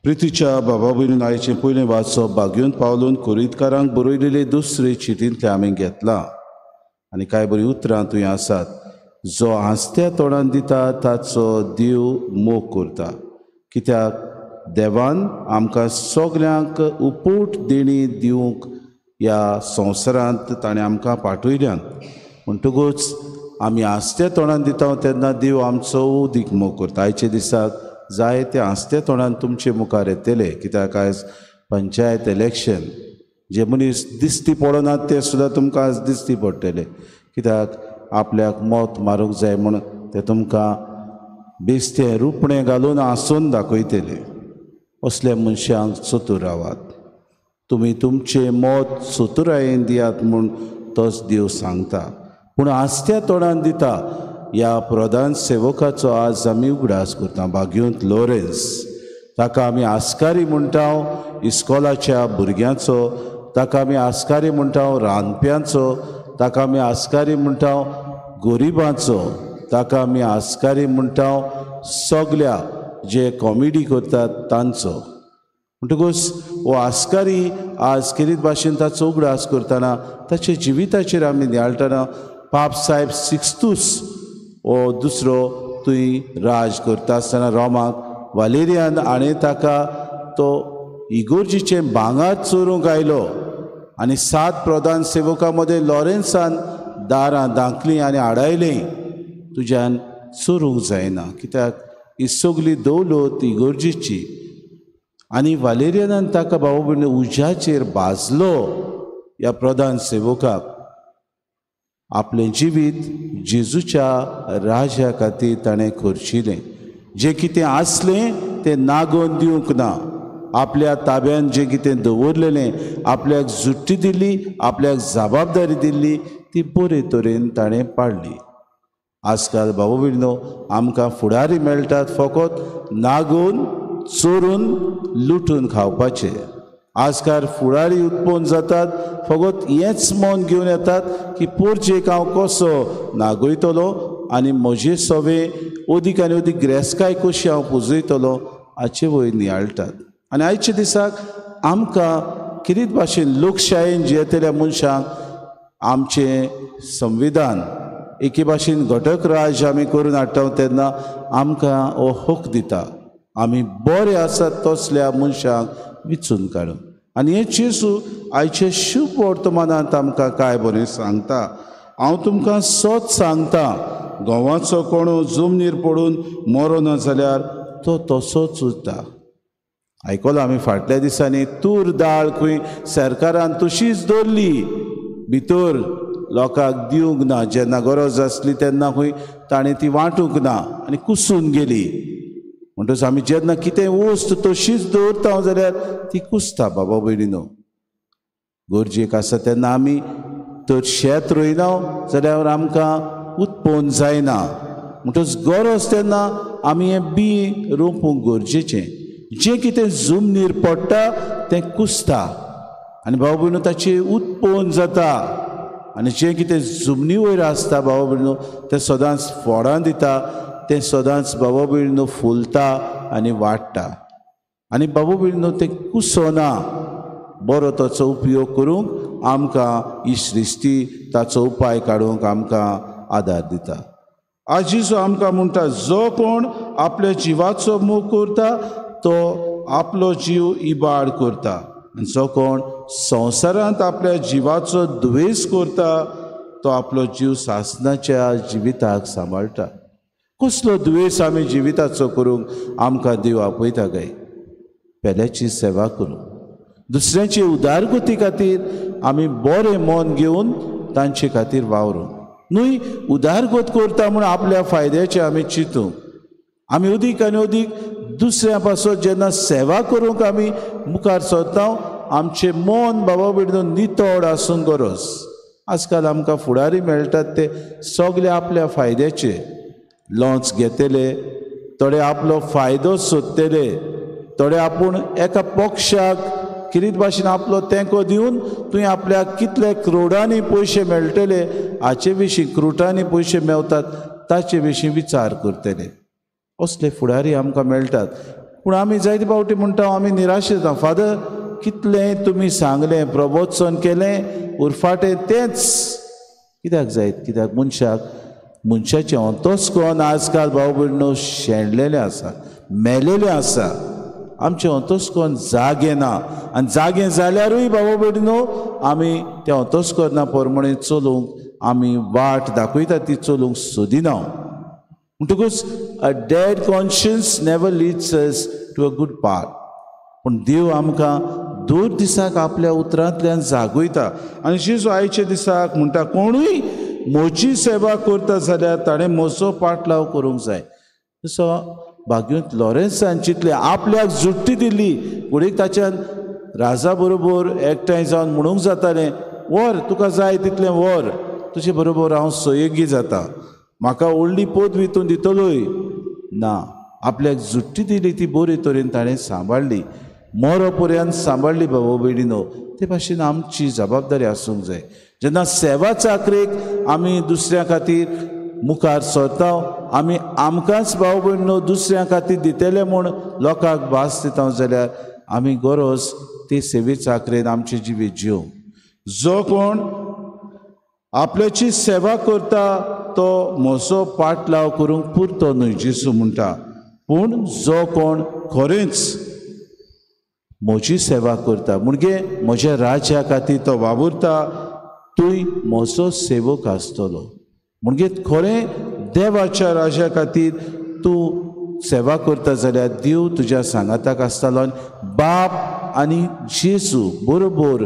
प्रितीच्या बाबा भयणीन आयचें पयलें वाचप बागयोन पावलून कोरिंतकारांक बरयलेले दुसरे चिटींतलें आमी घेतलां आनी कांय बरीं उतरां थंय आसात. जो हांसत्या तोंडान दिता ताचो देव मोग करता, कित्याक देवान आमकां सगल्यांक उपूट देणी दिवंक ह्या संवसारांत ताणें आमकां पाठयल्यान. म्हणटकूच आमी हांसत्या तोंडान दिता तेन्ना देव आमचो उदीक मोग करता. आयच्या दिसाक जायते हांसत्या तोंडान तुमचे मुखार येतले, कित्याक आयज पंचायत इलेक्शन, जे मनीस दिश्टी पडनात ते सुद्दां तुमकां आज दिश्टी पडटले, कित्याक आपल्याक मत मारूंक जाय म्हूण ते तुमकां बेस्तें रुपणें घालून हांसून दाखयतले. असल्या मनशांक चतूर रावात, तुमी तुमचें मत चतुरायेन दियात म्हूण तोच देव सांगता. पूण हांसत्या तोंडान दिता ह्या प्रधान सेवकाचो आज आमी उगडास करता, बागयोंत लॉरेन्स. ताका आमी आस्कारी म्हणटा इस्कॉलाच्या भुरग्यांचो, ताका आमी आस्कारी म्हणटा रांदप्यांचो, ताका आमी आस्कारी म्हणटा गरिबांचो, ताका आमी आस्कारी म्हणटा सगल्या जे कॉमेडी करतात तांचो. म्हणटकूच हो आस्कारी आज खेरीत भाशेन ताचो उगडास करतना ताच्या जिविताचेर आमी नियाळटना पाप साहेब सिक्स्तूस हो दुसरो थंय राज करता आसतना रोमाक वालेरियान आनी ताका तो इगोर्जीचें भांगर चोरूंक आयलो आनी 7 प्रधान सेवकां मदें लॉरेन्सान दारां धांकलीं आनी आडायलीं, तुज्यान चोरूंक जायना, कित्याक ही सगली दौलत इगोर्जीची. आनी वालेरियनान ताका भाव भयणी उज्याचेर भाजलो ह्या प्रधान सेवकाक. आपलें जिवीत जेजूच्या राजा खातीर ताणें खर्चिलें. जें कितें आसलें तें नागोवन दिवंक ना, आपल्या ताब्यान जें कितें दवरलेलें, आपल्याक जुट्टी दिल्ली, आपल्याक जबाबदारी दिल्ली, ती बरे तरेन ताणें पाडली. आजकाल भाव भयणीनो आमकां फुडारी मेळटात फकत नागोवन चोरून लुटून खावपाचें. आजकाल फुडारी उत्पन्न जातात फकत हेंच मन घेवन येतात की पोरचेक हांव कसो नागयतलो आनी म्हजे सवे अदीक आनी अदीक ग्रेसकाय कशी हांव पुजयतलो हाचे वयर नियाळटात. आनी आयच्या दिसाक आमकां खेरीत भाशेन लोकशायेन जियेतल्या मनशांक आमचें संविधान एके भाशेन घटक राज्य आमी करून हाडटा तेन्ना आमकां हो हक दिता, आमी बरे आसात तसल्या मनशांक विचून काडून. आनी हें जेजू आयचे शुभ वर्तमानांत आमकां कांय बरें सांगता. हांव तुमकां सत सांगता, गंवाचो कोणो जमनीर पडून मरोना जाल्यार तो तसोच उरता. आयकलो आमी फाटल्या दिसांनी तूर दाळ खंय सरकारान तशीच दवरली, भितर लोकांक दिवंक ना, जेन्ना गरज आसली तेन्ना खंय ताणें ती वांटूंक ना आनी कुसून गेली. म्हणटकच आमी जेन्ना कितें वस्त तशीच दवरता जाल्यार ती कुसता. बाबा भयणीनो, गरजेक आसा तेन्ना आमी तर शेत रोयना जाल्यार आमकां उत्पन्न जायना. म्हणटकच गरज तेन्ना आमी हें बी रोवपूंक गरजेचें. जें कितें जमनीर पडटा तें कुसता आनी भाव भयणीनो ताचें उत्पन्न जाता. आनी जें कितें जमनी वयर आसता भाव भयणीनो तें सदांच फळां दिता, तें सदांच बाबा भयणीनो फुलता आनी वाडटा. आनी बाबा भयणीनो तें कुसना. बरो ताचो उपयोग करूंक आमकां ही सृश्टी ताचो उपाय काडूंक आमकां आदार दिता. आज जेजू आमकां म्हणटा, जो कोण आपल्या जिवाचो मोग करता तो आपलो जीव इबाड करता, आनी जो कोण संवसारांत आपल्या जिवाचो दुवेस करता तो आपलो जीव सासनाच्या जिविताक सांबाळटा. कसलो दुवेस आमी जिविताचो करूंक आमकां देव आपयता काय? पेल्याची सेवा करूंक, दुसऱ्यांची उदारगती खातीर आमी बरें मन घेवन तांचे खातीर वावरूंक न्हय. उदारगत करता म्हूण आपल्या फायद्याचें आमी चिंतूंक. आमी अदीक आनी अदीक दुसऱ्या पासत जेन्ना सेवा करूंक आमी मुखार सरता, आमचें मन बाबा भयणीनो नितळ आसूंक गरज. आजकाल आमकां फुडारी मेळटात ते सगळे आपल्या फायद्याचे लॉन्च घेतले, थोडे आपलो फायदो सोदतले, थोडे आपूण एका पक्षाक खेरीत भाशेन आपलो तेंको दिवन तुवें आपल्याक कितले क्रोडांनी पयशे मेळटले हाचे विशीं, क्रोटांनी पयशे मेवतात ताचे विशीं विचार करतले. असले फुडारी आमकां मेळटात. पूण आमी जायते फावटी म्हणटा आमी निराश जाता. फादर कितलें तुमी सांगलें, प्रवचन केलें, उरफाटें तेंच कित्याक जायत? कित्याक मनशाक मनशाचें अंतस्करण आजकाल भाव भयणो शेणलेलें आसा, मेलेलें आसा. आमचें अंतस्करण जागें ना आनी जागें जाल्यारूय भाव भयणो आमी त्या अंतस्करणा प्रमाणे चलूंक आमी वाट दाखयता ती चलूंक सोदिना. म्हणटकूच a dead conscience never leads us to a good path. पूण देव आमकां दर दिसाक आपल्या उतरांतल्यान जागयता. आनी जेजू आयच्या दिसाक म्हणटा कोणूय म्हजी सेवा करता जाल्यार ताणें म्हजो पाटलाव करूंक जाय. जसो भाग्योंत लॉरेन्सान चिंतलें, आपल्याक जुट्टी दिली, घडयेक ताच्यान राजा बरोबर एकठांय जावन म्हणूंक जातालें, व्हर तुका जाय तितलें व्हर, तुजे बरोबर हांव सहयोगी जाता, म्हाका व्हडली पदवी तूं दितलोय ना. आपल्याक जुट्टी दिली ती बरे तरेन ताणें सांबाळ्ळी, मरो पर्यंत सांबाळ्ळी बाबा भयणीनो. ते भाशेन आमची जबाबदारी आसूंक जाय. जेन्ना सेवा चाकरेक आमी दुसऱ्या खातीर मुखार सरता, आमी आमकांच भाव भयणीनो दुसऱ्या खातीर दितले म्हूण लोकांक भास दिता जाल्यार आमी गरज ते सेवे चाकरेन आमचें जिवीत जिवंक. जो कोण आपल्याची सेवा करता तो म्हजो पाटलाव करूंक पुरतो न्हय जेजू म्हणटा, पूण जो कोण खरेंच म्हजी सेवा करता म्हणजे म्हज्या राज्या खातीर तो वावुरता, तूंय म्हजो सेवक आसतलो. म्हणजे खरें देवाच्या राज्या खातीर तूं सेवा करता जाल्यार देव तुज्या सांगाताक आसतालो आनी बाप आनी जेजू बरोबर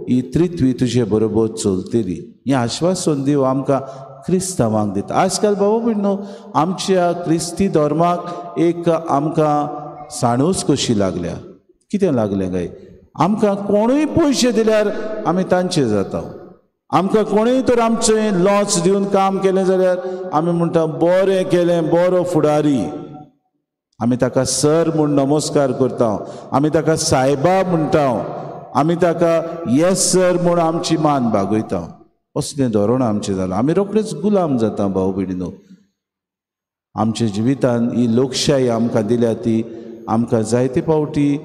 ही त्रित्वी तुजे बरोबर चलतली. हें आश्वासन देव आमकां क्रिस्तांवांक दिता. आजकाल बाबा भयणो आमच्या क्रिस्ती धर्माक एक आमकां साणूच कशी लागल्या. कितें लागलें काय? आमकां कोणूय पयशे दिल्यार आमी तांचे जाता. आमकां कोणूय तर आमचें लॉस दिवन काम केलें जाल्यार आमी म्हणटा बरें केलें, बरो फुडारी. आमी ताका सर म्हूण नमस्कार करता, आमी ताका सायबा म्हणटा, आमी ताका येस सर म्हूण आमची मान बागयता. असलें धोरण आमचें जालां. आमी रोखडेच गुलाम जाता भाव भयणीनो. आमच्या जिवितान ही लोकशाही आमकां दिल्या ती आमकां जायते फावटी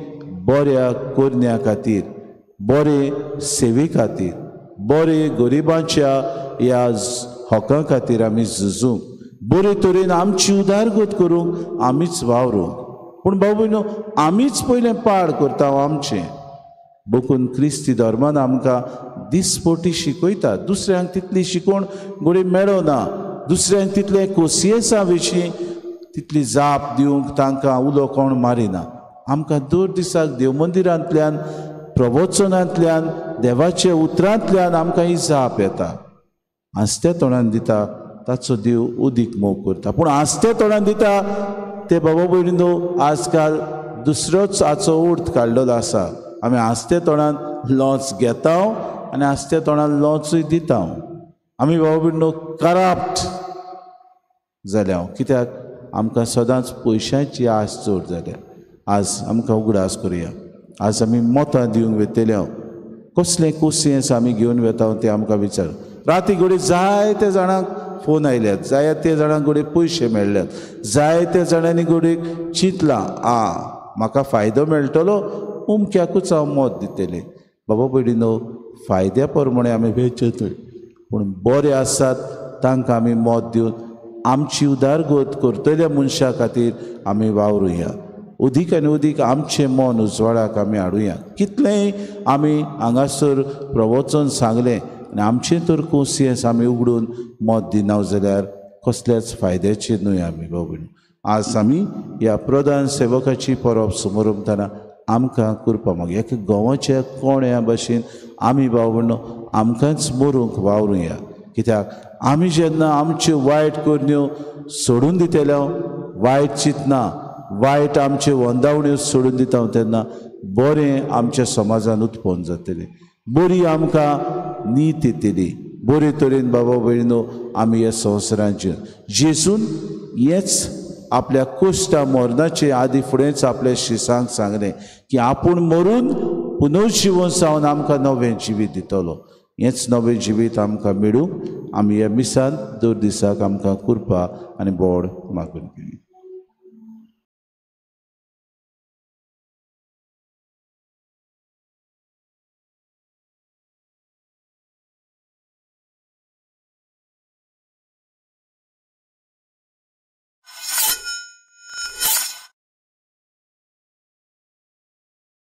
बऱ्या करण्या खातीर, बरे सेवे खातीर, बरे गरिबांच्या ह्या हकां खातीर आमी झुजूंक, बरे तरेन आमची उदारगत करूंक आमीच वावरूंक. पूण भाव भयणो आमीच पयलें पाड करता आमचें. बकून क्रिस्ती धर्मान आमकां दिसपटी शिकयता. दुसऱ्यांक तितली शिकोवण घडये मेळना, दुसऱ्यांक तितलें कोसियेसा विशीं तितली जाप दिवंक तांकां उलो कोण मारिना. आमकां दर दिसाक देवमंदिरांतल्यान, प्रवचनांतल्यान, देवाच्या उतरांतल्यान आमकां ही जाप येता. हांसत्या तोंडान दिता ताचो देव उदीक मोग करता. पूण हांसत्या तोंडान दिता ते बाबा भयणीनो आजकाल दुसरोच हाचो अर्थ काडलेलो आसा. आमी हांसत्या तोंडान लॉस घेता आनी हांसत्या तोंडान लॉसूय दिता. आमी बाबा भयणीनो करप्ट जाल्या. कित्याक? आमकां सदांच पयशांची आस चड जाल्या. आज आमकां उगडास करुया, आज आमी मतां दिवंक वतले, कसलें कोसियेंस आमी घेवन वता तें आमकां विचार. राती घडये जायते जाणांक फोन आयल्यात, जायते जाणांक घडये पयशे मेळ्ळ्यात, जायते जाणांनी घडये चिंतलां आ म्हाका फायदो मेळटलो अमक्याकूच हांव मत दितलें. बाबा भयणीनो फायद्या प्रमाणे आमी वेचत, पूण बरे आसात तांकां आमी मत दिवन आमची उदारगत करतल्या मनशा खातीर आमी वावरुया. उदीक आनी उदीक आमचें मन उजवाडाक आमी हाडुया. कितलेंय आमी हांगासर प्रवचन सांगलें आनी आमचें तर कोसियेंस आमी उगडून मत दिना जाल्यार कसल्याच फायद्याचें न्हय आमी बाबा. आज आमी ह्या प्रधान सेवकाची परब समरंभतना आमकां कृपा मागया की गोवाच्या कोण्या भाशेन आमी बाबा आमकांच मरूंक वावरुया. कित्याक आमी जेन्ना आमच्यो वायट करण्यो सोडून दितले, वायट चिंतना, वायट आमच्यो वंदावण्यो सोडून दिता तेन्ना बरें आमच्या समाजान उत्पन्न जातलें, बरी आमकां नीत येतली, बरे तरेन बाबा भयणीनो आमी ह्या संवसाराचेर जेजून हेंच आपल्या कोश्टा मरणाचे आदी फुडेंच आपल्या शिसांक सांगलें की आपूण मरून पुनर्जिवन जावन आमकां नवें जिवीत दितलो. हेंच नवें जिवीत आमकां मेळूंक आमी ह्या मिसान दर दिसाक आमकां कृपा आनी बोड मागून घेवया.